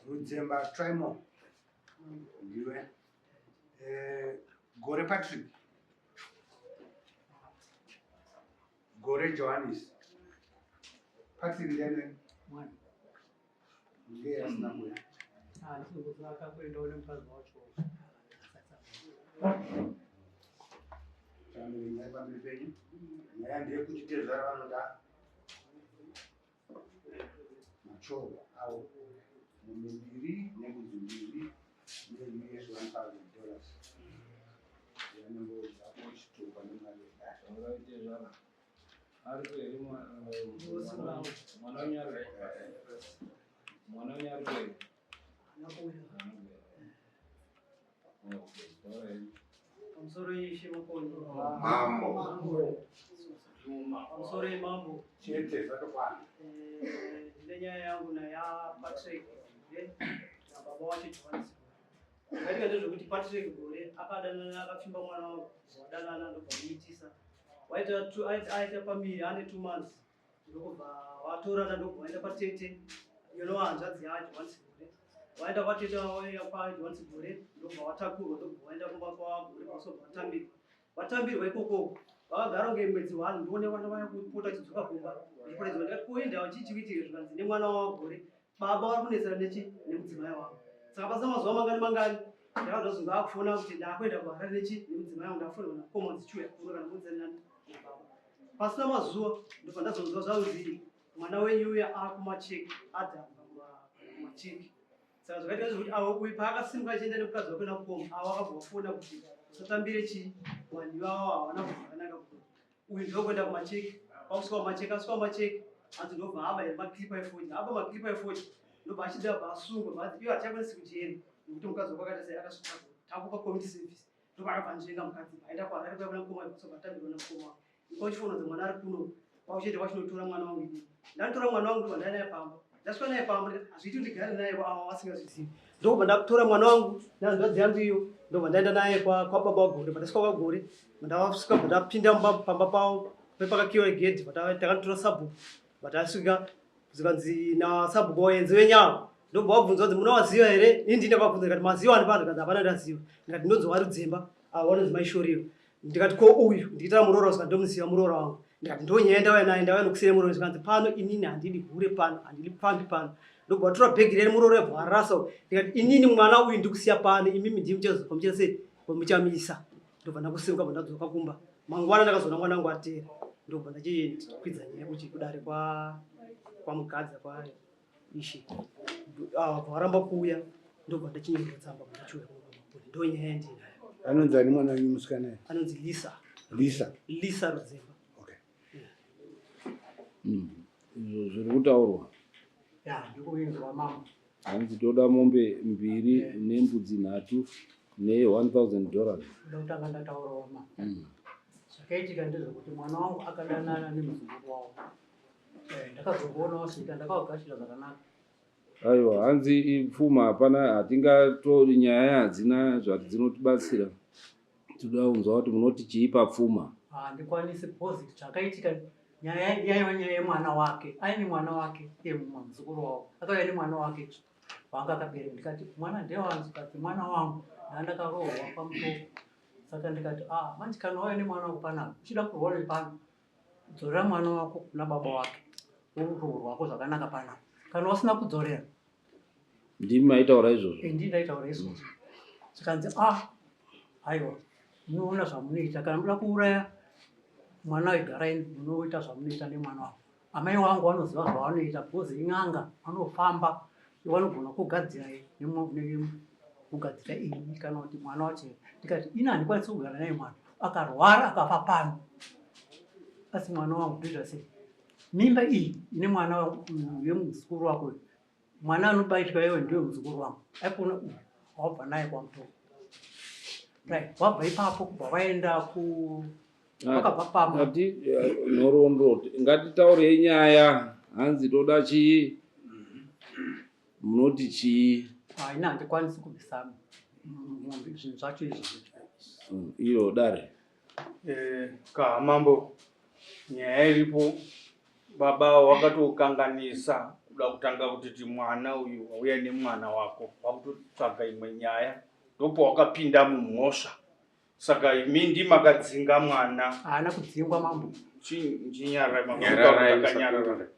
Rudzemba Trimo ndiwe. Eh, Gore Patrick. Gore Johannes. Patrick ndiani? Mwana. Ndiye asina kuya. Ah, ndinokuziva akakuendawo nemukadzi wacho. Chambiri nyaya pamberi penyu. Nyaya ndeyekuti tezvara vanoda machoro awo mombe mbiri nembudzi mbiri neUS 1000 dollars yanenge chitupa nemari yedare. Pamusoro ishe Makoni. Mambo. Pamusoro yemambo. Chete zvatokwana. Eh, ndine nyaya yangu naya Patrick Gore nababa wacho Johannes Gore. Zvakaitika ndezvekuti Patrick Gore akadanana akapfimba mwana wangu wadanana ndobva amuitisa. Waita aita pamiri ane 2 months ndokubva vatorana ndokubva vaenda kwatete inova hanzvadzi yaJohannes Gore. Vaenda kwatete vauya kwaJohannes Gore ndokubva vatakurwa ndokubva vaenda kumba kwaGore kwasobva vatambirwa. Vatambirwa ikoko vakagara kunge mwedzi one ndoone vana vaya kupota vachidzoka kumba vachipota ndikati kuenda chii chikuitika zvikanzi nemwana waGore baba vari kunetsana nechi nemudzimai wavo. Saka pasina mazuva mangani mangani ndakazozonga akufona kuti ndakuenda kuHarare nechi nemudzimai wangu ndakufonera namukoma dzichiuya kuno kana mudzani nani nababa. Pasina mazuva ndobva ndazonzwa zvanzi mwana wenyu uya akumacheki adhamba kumacheki. Saka zvakaita zvekuti avo uyu paakasimuka achienda nemukadzi wake namukoma avo akabva vafona kuti usatambire chii vanhu ivavo havana kubva zvakanaka kuno. Uyu ndokuenda kumacheki kwakusvika kumacheki asvika kumacheki hanzi ndobva aba here makilipa efodya aba makilipa efodya ndobva achida bva asungwa bva iyo hatichakwanisi kujeri nekuti mukadzi wako akaita sei akasvika takupa community service ndobva akabva nzvenga mukadzi aenda kuharare kuya kuna mukoma wake bva atambirwa namukoma wake Kwachifonodza mwana ari kuno kwakuchienda kwachinotora mwana wangu inini. Ndanotora mwana wangu ndobva ndauya naye pamba. Ndasvika naye pamba ndikati hazviiti kuti ndigare naye ava vasingazvizivi. Ndokubva ndatora mwana wangu nehanzvadzi yangu iyo ndobva ndaenda naye kwababa waGore. Pandasvika kwaGore ndasvika bva ndapinda mumba pamba pavo pepakakiwa gedhi takanotora sabhuku vatasvika zvikanzi nasabhuku waenzi venyawo ndobva wabvunza kunzi munowaziva here ini ndine vabvunza ndikati maziva ani pano ndikati hapana ndaziva ndikati ndonzi warudzemba avo vanonzi maishoriro ndikati ko uyu ndikitara muroora zvikanzi ndomuziva muroora wangu ndikati ndonyaya ndauya naye ndauya nokusiya muroora zvikanzi pano inini handidi hure pano handidi pfambi pano ndobva watora bhegi rere muroora yabva warasa ndikati inini mwana uyu ndikusiya pano imimi ndimi muchazopa muchita sei muchamisa ndobva ndakusimuka bva ndadzoka kumba mangwana ndakazoona mwana wangu atera ndobva ndachikwidza nyaya kuti kudare kwa kwamugadza kwa ishe ava bva varamba kuuya ndobva ndachinyorera tsamba kuti chiuya ndo nyaya yandinayo. Anonzi ani mwana wenyu musikana? Anonzi Lisa. Lisa. Lisa Rudzemba. Okay. Izvo zviri kutaurwa. Ya, ndikuinzwa mama. Hanzi toda mombe mbiri nembudzi nhatu ne 1000 dollars. Ndoda kutanga ndataurawo mama. Zvakaitika ndezvekuti mwana wangu akadanana nemuzukuru wavo. Eh, ndakazongoona wasvika ndakavagashira zvakanaka. Aiwa, hanzi ipfuma hapana hatingatori nyaya hadzina zvati dzinotibatsira. Tinoda kunzwa kuti munoti chii papfuma. Handikwanisi because zvakaitika nyaya yaiva nyaya yemwana wake aine mwana wake iye mumwe muzukuru wavo akauya nemwana wake waanga akabereka ndikati mwana ndewangu zvikanzi mwana wangu ndandakaroorwa pamutoko saka ndikati ah manje kana wauya nemwana wako panapa uchida kuroora nepano dzorera mwana wako kuna baba wake woruroorwa wako zvakanaka panapa kana usina kudzorera Ndimi maitaura izvozvo? Eh, ndini ndaitaura izvozvo. Zvikanzi ah haiwa munoona zvamunoita kana muda kuuraya mwana wegarai munoita zvamunoita nemwana wako. Amai wangu vanoziva zvavanoita because in'anga vanofamba vanogona kugadzira kugadzira ini kana kuti mwana wacho ndikati ini handikwanisi kugara naye mwana akarwara akafa pano asi mwana wangu ndoita sei mimba iyi ine mwana yemuzukuru wako uyu mwana anobaitwa iwe ndiwe muzukuru wangu aikona uyu wabva naye kwamutoko right wabva ipapo kubva waenda ku wakabva pamba Ati nhoroondo ngatitaurei nyaya hanzi toda chii munoti chii haina handikwanisi kubvisa mombe zvinhu zvacho izvi Iyo dare Eh, kaha mambo nyaya iripo baba wakatokanganisa Kuda kutanga kutoti mwana uyu wauya nemwana wako wakutotsvaga imwe nyaya ndopawakapinda mumhosva saka imi ndimakadzinga mwana. Haana kudzingwa mambo. Chinyararai makanyarara.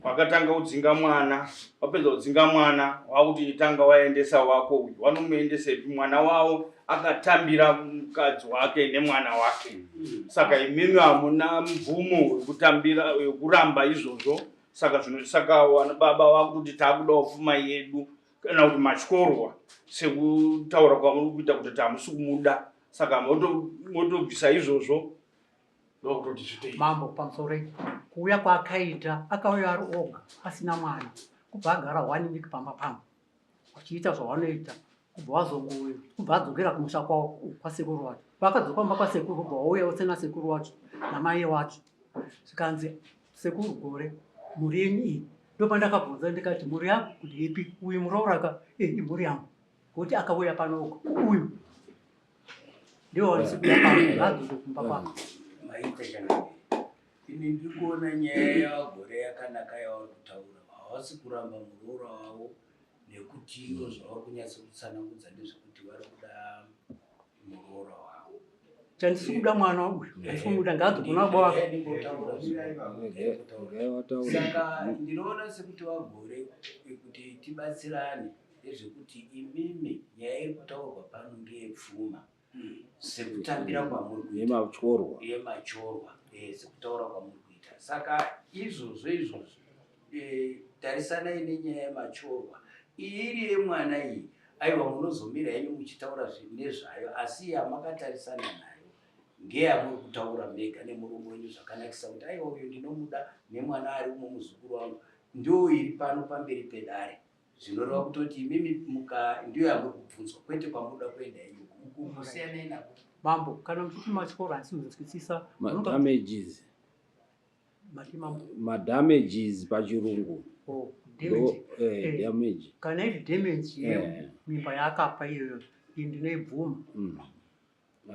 Wakatanga kudzinga mwana, wapedza kudzinga mwana wakuti tanga waendesa wako uyu, wanomuendesepi mwana wavo akatambira mukadzi wake nemwana wake. Saka imimi hamuna mvumo wekutambira wekuramba izvozvo. Saka zvino saka wana baba vakutoti takudawo pfuma yedu kana kuti matyorwa sekutaura kwamuri kuita kuti hamusi kumuda, saka motobvisa izvozvo ndokutoti zvitei. Mambo pamusoro kuuya kwaakaita akauya ari oga asina mwana kubva agara one week pamba pangu vachiita zvavanoita kubva wazongouya kubva adzokera kumusha kwavo kwasekuru wacho vakadzoka kumba kwasekuru kubva wauya wose nasekuru wacho namai wacho zvikanzi sekuru gore mhuri yenyu iyi ndopandakabvunza ndikati mhuri yangu kuti ipi uyu murooraka e imhuri yangu ngokuti akauya pano uyu ndiwo wandisikuya pano ngaadzoke kumba kwako. Maita chakanaka. Ini ndiri kuona nyaya yavagore yakanaka yavari kutaura. Havasi kuramba muroora wavo nekuti ivo zvavari kunyatso kutsanangudza ndezvekuti vari kuda muroora wavo. Chandisi kuda mwana uyu handisi kumuda ngaadzoke kuna baba wake. Saka ndinoona sekuti vagore kuti tibatsirane ndezvekuti imimi nyaya iri kutaurwa pano ndeyepfuma sekutambira kwamuri kuita Yematyorwa. Yematyorwa sekutaura kwamuri kuita. Saka izvozvo izvozvo tarisanai nenyaya yematyorwa iyi iri yemwana iyi. Aiwa, munozomira henyu muchitaura nezvayo, asi yamakatarisana nayo ngeyamuri kutaura mega nemurume wenyu zvakanakisa kuti aiwa, uyu ndinomuda nemwana ari umo muzukuru wangu, ndo iri pano pamberi pedare. Zvinoreva kutoti imimi muka ndiyo yamuri kubvunzwa, kwete kwamunoda kuenda henyu uku, musiyanei nako. Mambo, kana muchiti matyoro handisi kunzwisisa. Madamages. Mati mambo? Madamages pachirungu. Oh, damage. Damage. Kana iri damage yemimba yaakapa iyoyo, iyi ndinoibvuma.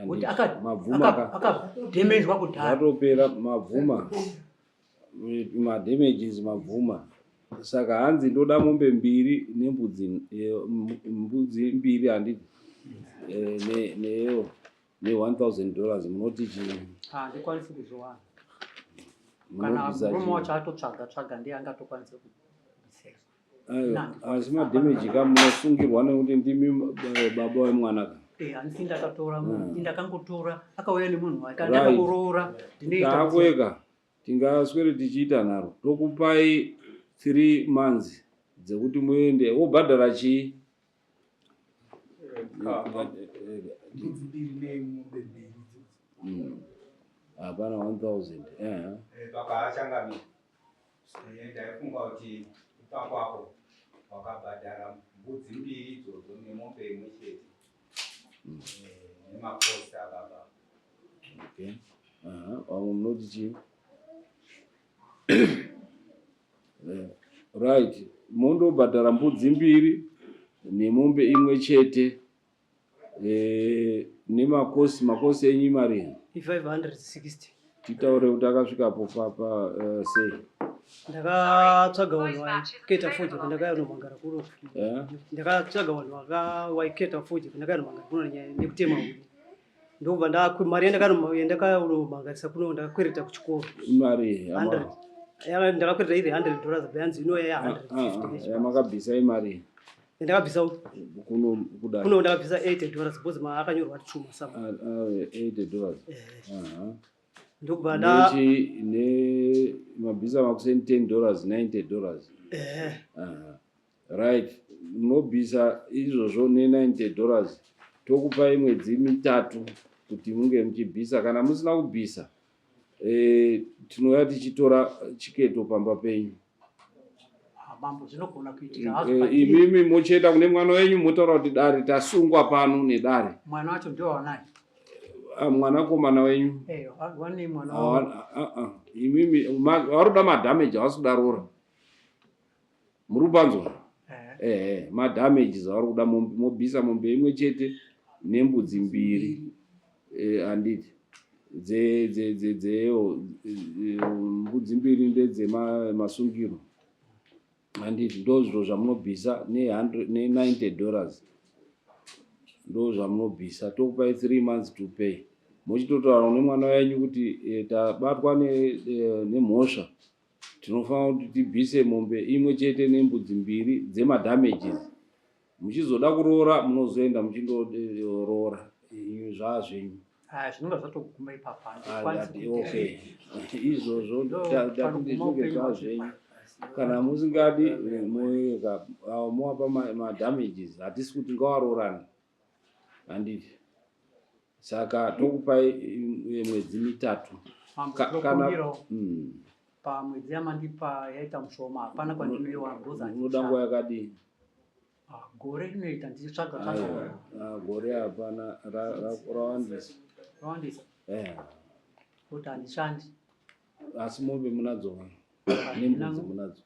Kuti Mabvuma ka? Akadhemejwa kudhara. Zvatopera, mabvuma madamages, mabvuma. Saka hanzi ndoda mombe mbiri nembudzi mbudzi mbiri, handiti? Neyo ne$1000, munoti chii? Handikwanisi kuzviwana. Kana Munobvisa murume chii? wacho atotsvaga tsvaga ndiye angatokwanisa kubvisa. Aiwa, asi madamage ka munosungirwa nekuti ndimi baba wemwana ka. Handisi ndakatora munhu, ndakangotora akauya nemunhu wake andakakuroora ndinoita. Taakueka tingaswere tichiita nharo. Tokupai 3 months dzekuti muende wobhadhara chii? Mbudzi mbiri nemombe mbiri idzodzo. Hapana 1000. Baba achangamira, ndaifunga kuti ipapo apo wakabhadhara mbudzi mbiri idzodzo nemombe imwe chete nemakosta ababa. Okay. Vamwe munoti chii? Right, mondobhadhara mbudzi mbiri nemombe imwe chete nemakosi. Makosi enyu imari? I560. Titaure kuti akasvikapo papa sei? Ndakatsvaga vanhu vaiketa fodya pandakainomangara kuno. Eh? Ndakatsvaga vanhu vaiketa fodya pandakainomangara kuno nekutema huni, ndobva mari yandakanomangarisa kuno ndakakwereta kuchikoro. Imari? 100. Ndakakwereta iri $100, bhanzi inouya ya 150. Yamakabvisa imari? Ndakabvisa kuno kudai? Kuno ndakabvisa $80 because maakanyorwa chuma sama. $80. Ndobva nda Nechi ne mabvisa makuseni $10, $90. Right, munobvisa izvozvo ne$90, tokupai mwedzi 3 kuti munge muchibvisa. Kana musina kubvisa, tinouya tichitora chiketo pamba penyu. Ah, mambo, zvinogona kuitika hazvo. Imimi mochienda kune mwana wenyu motaura kuti dare tasungwa pano nedare. Mwana wacho ndio wanaye. Ah, mwanakomana wenyu. Wane mwana wavo. Ah, ah, imimi vari kuda madamage, havasi kuda rora. Muri kupanzwa? Eh. Ehe, madamages avari kuda. Mobvisa mombe imwe chete nembudzi mbiri, handiti? Dzeyo mbudzi mbiri ndedzemasungiro. Handiti ndo zviro zvamunobvisa ne90 dollars, ndo zvamunobvisa. Tokupai 3 months to pay. Muchitotaura nemwana wenyu kuti tabatwa nemhosva, tinofanira kuti tibvise mombe imwe chete nembudzi mbiri dzemadamages. Muchizoda kuroora, munozoenda muchindoroora zvaa zvenyu. Aya, zvinonga zvatoguma ipapa. Ah, handikwanisi okay, izvozvo Ndo tati panoguma zvinge upenyu zvaa hwacho. zvenyu. Kana musingadi, moeka movapa madamages. Hatisi kuti ngawaroorane, handiti? Saka tokupai mwedzi 3. Mambo, Kana ndinokumbirawo pamwedzi yamandipa yaita mushoma, hapana kwandinoiwana because Unoda nguva yakadii? Ah, gore rinoita ndichitsvaga Aiwa, tsvaga. ah, gore hapana, rawandisa. Rawandisa. Kuti handishandi. Asi mombe munadzo Handina. nembudzi munadzo.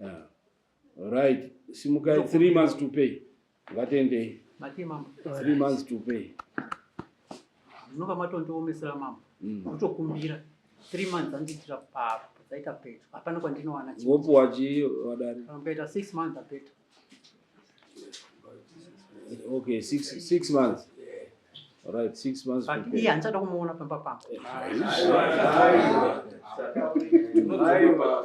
Yeah. Right, simukai. 3 months to pay. Ngatendei. Mati, mambo? 3 months to pay. Munobva matondiomesera, mambo. Kutokumbira 3 months andiitira papo dzaita petu, hapana kwandinowana chimwe. Vopuwa chii vadari? Kana mukaita 6 months apetu. Okay, 6 months. Right, 6 months to But pay. iye handichada kumuona pamba pangu. Aiwa.